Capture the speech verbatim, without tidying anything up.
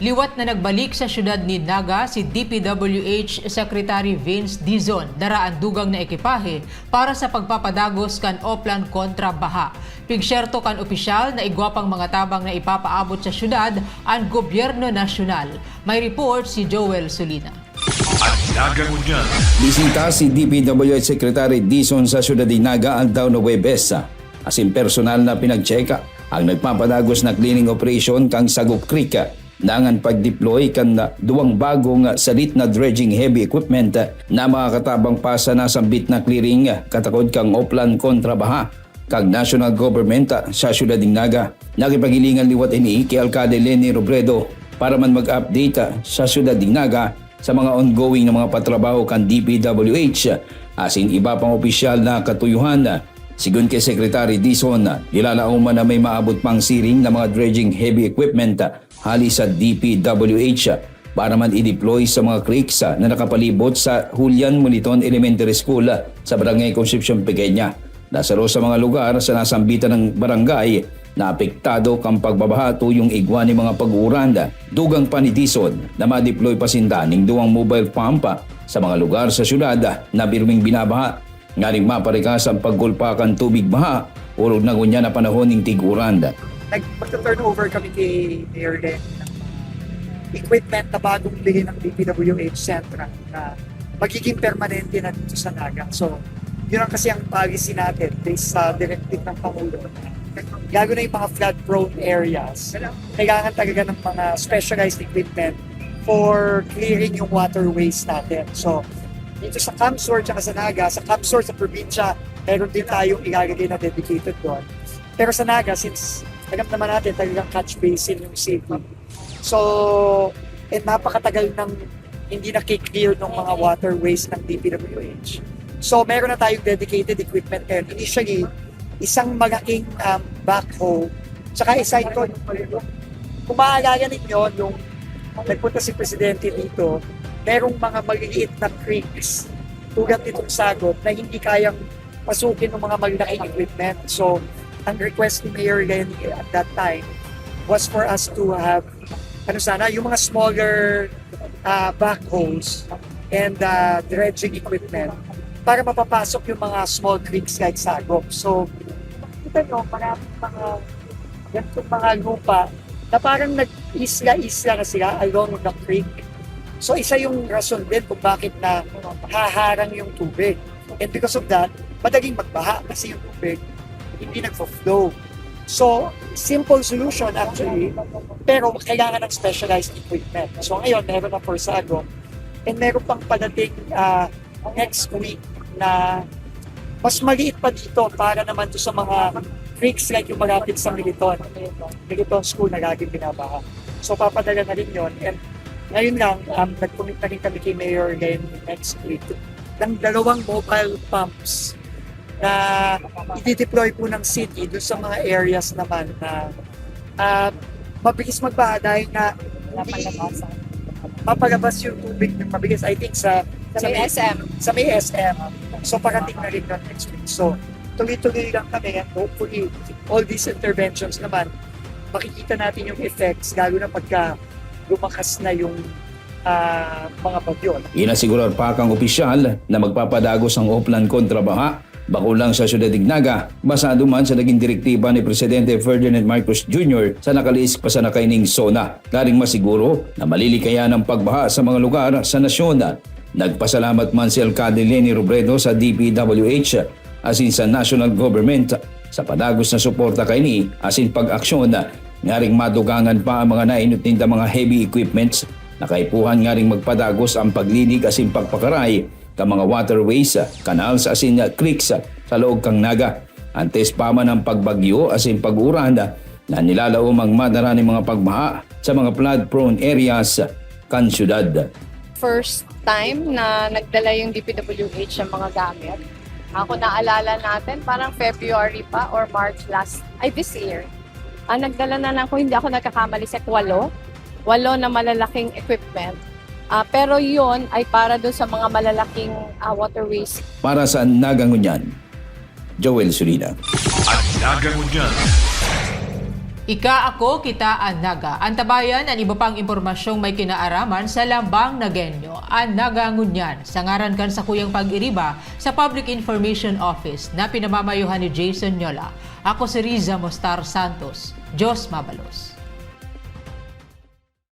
Liwat na nagbalik sa siyudad nin Naga si D P W H Secretary Vince Dizon, dara an dugang na ekipahe para sa pagpapadagos kan oplan kontra baha. Pigsyerto kan opisyal na igwa pang mga tabang na ipapaabot sa siyudad an gobyerno nasyonal. May report si Joel Solina. An Naga Ngunyan. Bisita si D P W H Secretary Dizon sa siyudad nin Naga aldaw na Huwebes, asin personal na pinagtseka ang nagpapadagos na cleaning operation kan Sagop Creek. Dangan pag-deploy kan duwang bagong salit na dredging heavy equipment na makakatabang pa sa nasambit na clearing katakod kan oplan kontra baha kan national government sa siyudad nin Naga. Nakipaghilingan liwat ini ki Alcalde Leni Robredo para man mag-update sa siyudad nin Naga sa mga ongoing na mga patrabaho kan D P W H asin iba pang opisyal na katuyohan. Sigon kay Secretary Dizon, nilalaoman na may maabot pang siring na mga dredging heavy equipment hali sa D P W H para man i-deploy sa mga creeks na nakapalibot sa Julian Moliton Elementary School sa Barangay Concepcion Pequeña. Nasa dos sa mga lugar sa nasambitan ng barangay na apektado kan pagbabaha tuyong igwa nin mga pag-uuran. Dugang pa ni Dizon na ma-deploy pa sinda ning duwang mobile pump sa mga lugar sa syudad na pirming binabaha nganing maparikas an pagkulpa kan tubig baha, orog na ngunyan na panahon nin tig-uran. Nag-, magta-turnover kami kay Mayor Leni ng mga equipment na bagong bilhin ng D P W H Central na magiging permanente na dito sa Naga. So, yun ang kasi ang policy natin based sa directive ng Pangulo. Lalo na yung mga flood-prone areas, kailangan talaga ng mga specialized equipment for clearing yung waterways natin. So, dito sa CamSur tsaka sa Naga, sa CamSur sa probinsya, meron din tayong ilalagay na dedicated doon. Pero sa Naga, since alam naman natin, talagang catch basin yung city. So, and napakatagal nang hindi naki-clear ng mga waterways ng D P W H. So, meron na tayong dedicated equipment ngayon. Initially, isang malaking, um, backhoe, tsaka isa ito, kung maaalala ninyo, yung nagpunta si Presidente dito, merong mga maliliit na creeks tulad nitong Sagop na hindi kayang pasukin ng mga malalaking equipment. So, ang request ni Mayor Leni at that time was for us to have, ano sana, yung mga smaller, ah, backhoes and, ah, dredging equipment para mapapasok yung mga small creeks like Sagop. So, kita nyo, maraming mga ganitong mga lupa na parang nag-isla-isla na sila along the creek. So, isa yung rason din kung bakit na haharang yung tubig. And because of that, madaling magbaha kasi yung tubig hindi nagfo-flow. So, simple solution actually, pero kailangan ng specialized equipment. So, ngayon, meron na for Sagop, and meron pang padating, ah, next week na mas maliit pa dito para naman to sa mga creeks like yung malapit sa Militon. Militon School na laging binabaha. So, papadala na rin yun. And ngayon lang, um, nag-commit na rin kami kay Mayor Leni next week ng dalawang mobile pumps na i-deploy po ng city dun sa mga areas naman na, ah, mabilis magbaha dahil nga hindi mapalabas yung tubig ng mabilis. I think sa, Sa sa may may, S M. sa may S M. So, parating na rin yun next week. So, tuloy-tuloy lang kami and hopefully, all these interventions naman, makikita natin yung effects, lalo na pagka lumakas na yung, ah, mga bagyo. Inasigurar pa kang opisyal na magpapadagos ang oplan kontra baha, bako lang sa Siyudad nin Naga, basado man sa naging direktiba ni Presidente Ferdinand Marcos Junior sa nakalihis pa sana kaining SONA. Nganing masiguro na malilikayan ang pagbaha sa mga lugar sa nasyon. Nagpasalamat man si Alcalde Leni Robredo sa D P W H asin sa national government sa padagos na suporta kaini asin pag-aksyon nganing madugangan pa ang mga nainot ninda mga heavy equipments na kaipuhan nganing magpadagos ang paglinig asin pagpakaray kan mga waterways, canals asin creeks sa laog kan Naga. Antes pa man ang pagbagyo asin pag-uran na nilalaom ang madara nin mga pagbaha sa mga flood-prone areas kan syudad. First time na nagdala yung D P W H ng mga gamit. Ako naalala natin, parang February pa or March last, ay, this year. Ah, nagdala na lang, kung hindi ako nagkakamali, Sek, walo. Walo na malalaking equipment. Ah, pero yun ay para doon sa mga malalaking, ah, waterways. Para sa Naga Ngunyan, Joel Solina. An Naga Ngunyan. Ika, ako, kita, an Naga. Antabayan an iba pang impormasyong may kinaaraman sa Lambang Nagenyo, an Naga ngunyan, sa ngaran kan sakuyang pag-iriba sa Public Information Office na pinamamayohan ni Jason Nyola. Ako si Riza Mostar Santos. Diyos mabalos.